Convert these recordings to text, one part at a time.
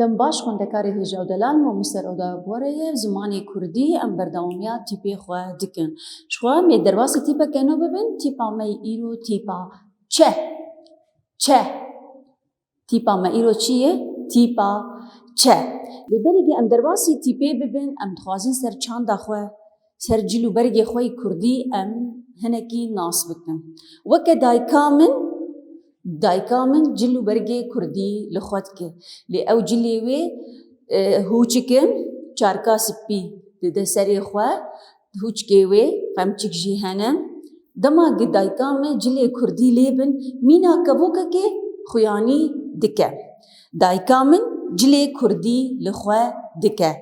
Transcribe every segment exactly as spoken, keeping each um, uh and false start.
Em baş xwendekarê hêja û delal, mamoste Roda Bore ye, zimanê kurdî, em berdewamiya tîpê xwe dikin. Ji xwe em ê derbasî tîpeke nû bibin, tîpa me yî îro tîpa çe. Çe. Tîpa me îro çi ye? Tîpa çe. Lê berî ku em derbasî tîpê bibin, em dixwazin ser çanda xwe, ser cil û bergê xwe yê kurdî em hinekî nas bikin. Weke dayika min, dayika min cil û bergê kurdî li xwe dike. Lê ew cilê wê, e, hûçik in, çarka spî dide serê xwe, hûçkê wê, qemçik jî hene. Dema ku dayika me cilê kurdî lê bin, mîna kevokekê xuyanî dike. Dayika min cilê kurdî li xwe dike.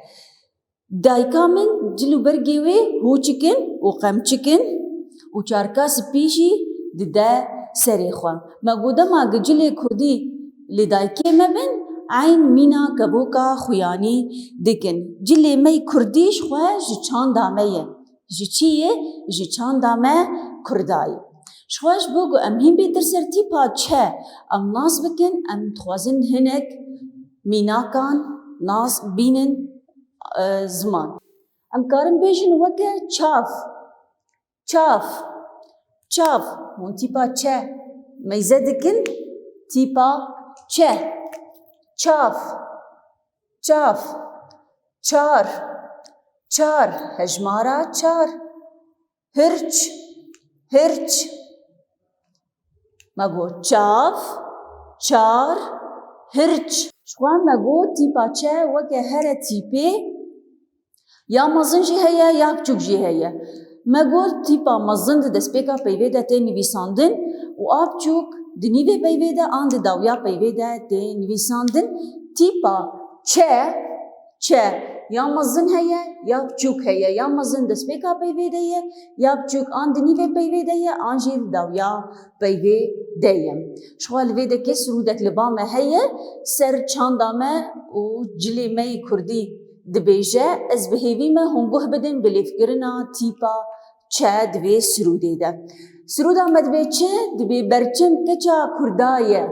Dayika min cil û bergê wê hûçik in û qemçik in û çarka spî jî dide serê xwe. Me got dema ku cilê kurdî li dayikê me bin, eyn mîna kevoka xuyanî dikin. Cilê me yê kurdî ji xwe ji çanda me ye. Ji çi ye? Ji çanda me kurda ye. Ji xwe ji bo ku em hîn bêtir ser tîpa çe em nas bikin, em dixwazin hinek mînakan nas bînin, e, ziman. Em karin bêjin weke çav. Çav. Çav. Hûn tîpa çe meyze dikin? Tîpa çe. Çav. Çav. Çar. Çar. Hejmara çar. Hirç. Hirç. Me got çav, çar, hirç. Ji xwe me got tîpa çe weke here tîpê ya mezin jî heye, ya biçûk jî heye. Me got tîpa mezin di destpêka peyvê de tê nivîsandin û a biçûk di nîvê peyvê de an di dawiya peyvê de tê nivîsandin. Tîpa çe, çe ya mezin heye, ya biçûk heye. Ya mezin destpêka peyvê de ye, ya biçûk an di nîvê peyvê de ye, an jî di dawiya peyvê de ye. Ji xwe li vê dekê sirûdek li ba me heye, ser çanda me û cilê me yê kurdî dibêje, ez bi hêvî me hûn guh bidin bi lêvkirina tîpa çe di vê sirûdê de. Sirûda me dibê çi? Dibê berçem keça kurda ye.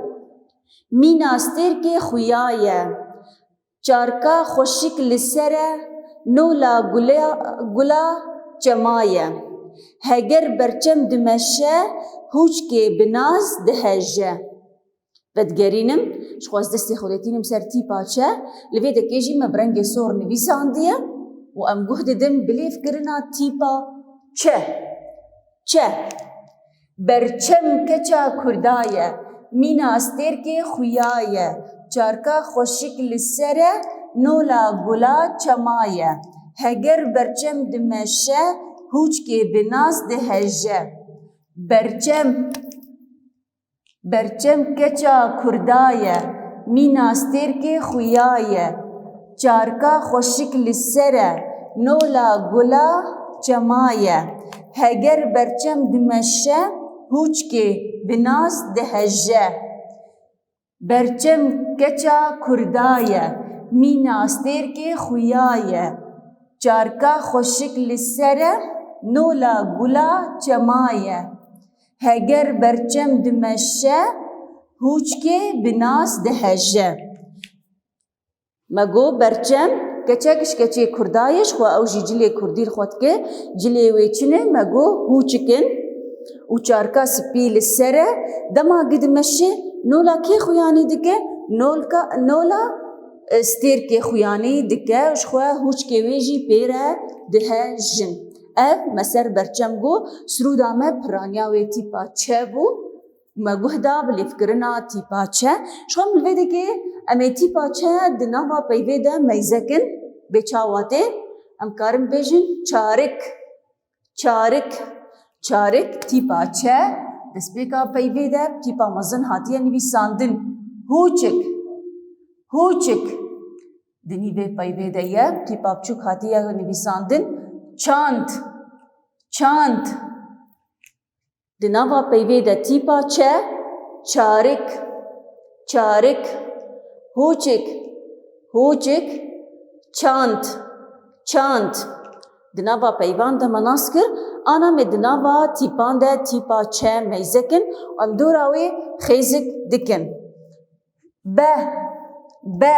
Mîna stêrkê xuya ye. Çarka xweşik li ser e, nola gula, gula çema ye. Heger berçem dimeşe, hûçkê bi naz diheje. Vedigerînim, ji xwe ez destê xwe dê tînim ser tîpa çe, li vê dekê jî me bi rengê sor nivîsandiye û em guh didin bi lêvkirina tîpa çe. Çe. Berçem keça kurda ye, mîna stêrkê xuya ye, çarka xweşik li ser e, nola gula çema ye. Heger berçem dimeşe, hûçkê bi naz diheje. Berçem, berçem keça kurda ye, mîna stêrkê xuya ye. Çarka xweşik li ser e, nola gula çema ye. Heger berçem dimeşe, hûçkê bi naz diheje. Berçem keça kurda ye, mîna stêrkê xuya ye. Çarka xweşik li ser e, nola gula çema ye. Heger berçem dimeşe, hûçkê bi naz diheje. Me got berçem, keçek ji keçê kurda ye, ji xwe ew jî cilê kurdî li xwe dike. Cilê wê çi ne? Me got hûçik in û çarka spî li ser e. Dema ku dimeşe, nola kê xuyanî dike? Nolka, nola, e, stêrkê xuyanî dike. Ji xwe hûçkê wê jî pê re dihejin. Ev me ser berçem got, sirûda me piraniya wê tîpa çe bû. Me guh da bi lêvkirina tîpa çe. Ji xwe em li vê dekê em ê tîpa çe di nava peyvê de meyze kin, bê çawa tê, em karin bêjin çarik. Çarik. Çarik, tîpa çe, destpêka peyvê de tîpa mezin hatiye nivîsandin. Hûçik. Hûçik. Di nîvê peyvê de ye, tîpa biçûk hatiye nivîsandin. Çand. Çand. Di nava peyvê de tîpa çe, çarik, çarik, hûçik, hûçik, çand, çand. Di nava peyvan de me nas kir, ana me di nava tîpan de tîpa çe meyze kin û em dora wê xêzik dikin. Be, be.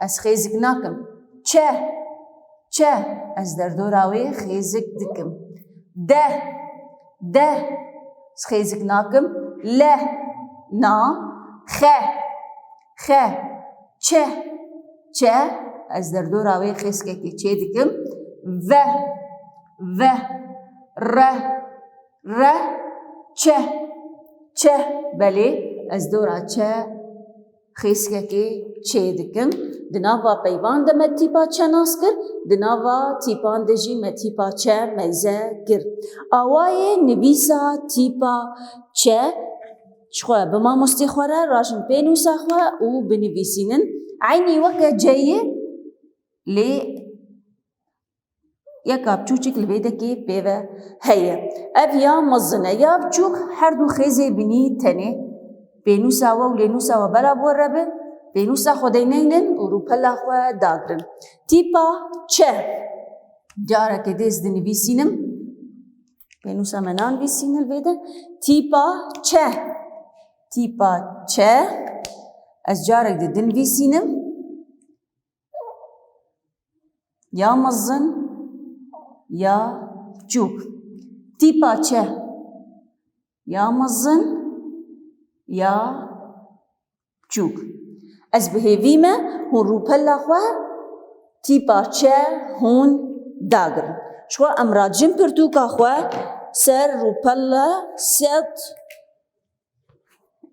Ez xêzik nakim. Çe, çe. Ez derdora wê xêzik dikim. De, de. Ez xêzik nakim. Le, na. Xe, xe. Çe, çe. Ez derdora wê xêzkekê çê dikim. Ve, ve. Re, re. Çe, çe. Belê, ez dora çe xêzkekê çê dikim. Di nava peyvan de me tîpa çe nas kir, di nava tîpan de jî me tîpa çe meyze kir. Awayê nivîsa tîpa çe, ji xwe bi mamostê xwe re rajin pênûsa xwe û binivîsînin. Eynî weke ceyê, lê yeka biçûçik li vê dekê pê ve heye. Ev ya mezin e, ya biçûk, her du xêzê binî tenê. Pênûsa we û lênûsa we bela bi we re be, pênûsa xwe deyneynin û rûpela xwe dagirin. Tîpa çe. Careke dê ez dinivîsînim. Pênûsa me nanivîsîne li vê de. Tîpa çe. Tîpa çe. Ez carek dê dinivîsînim. Ya mezin, ya biçûk. Tîpa çe. Ya mezin, ya biçûk. Ez bi hêvî me hûn rûpela xwe tîpa çe hûn dagirin. Ji xwe em rajin pirtûka xwe ser rûpela sed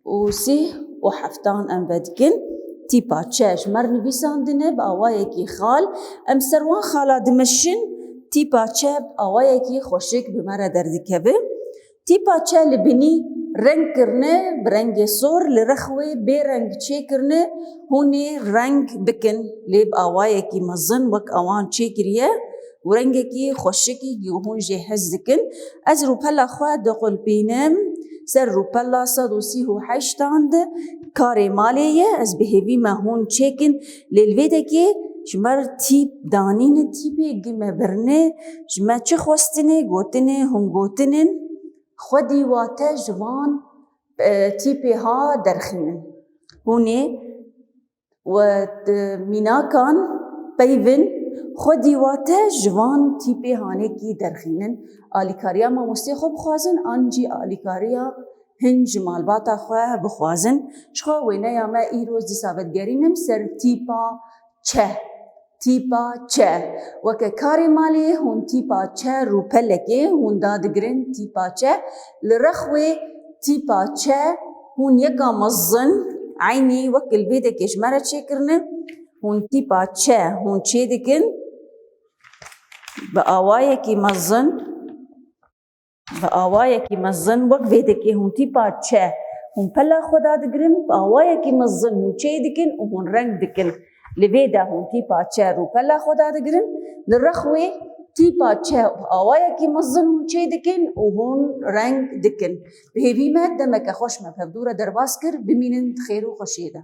û sî û heftan em vedikin. Tîpa çe ji me re nivîsandine bi awayekî xal. Em ser wan xala dimeşin, tîpa çe bi awayekî xweşik bi me re derdikeve. Tîpa çe li binî reng kirine, bi rengê sor, li rex wê bê reng çêkirine, hûn ê reng bikin, lê bi awayekî mezin wek ewan çêkiriye û rengekî xweşikî ku hûn jê hez dikin. Ez rûpela xwe diqulpînim ser rûpela sed û sî û heştan de, karê malê ye, ez bi hêvî me hûn çêkin, lê li vê dekê ji me re tîp danîne, tîpê gi me birine, ji me çi xwestine, gotine, hûn gotinin, xwedî wate ji van, e, tîpê ha derxînin. Hûn ê we, e, mînakan peyvin, xwedî wate ji van tîpê hanekî derxînin. Alîkariya mamostê xwe bixwazin, an jî alîkariya hin ji malbata xwe bixwazin. Ji xwe wêneya me îro dîsa vedigerînim ser tîpa çe. Tîpa çe. Weke karê malê hûn tîpa çe rûpelekê hûn dadigirin tîpa çe. Li rex wê tîpa çe hûn yeka mezin, eynî wek li vê dekê ji me re çêkirine, hûn tîpa çe hûn çê dikin bi awayekî mezin. Bi awayekî mezin wek vê dekê hûn tîpa çe hûn pela xwe dadigirin, bi awayekî mezin hûn çê dikin û hûn reng dikin. Li vê de hûn tîpa çe rûpela xwe dadigirin, li rex wê tîpa çe bi awayekî mezin hûn çê dikin û hûn reng dikin. Bi hêvî me demeke xweş me bi hevdû re derbas kir, bimînin di xêr û xweşiyê de.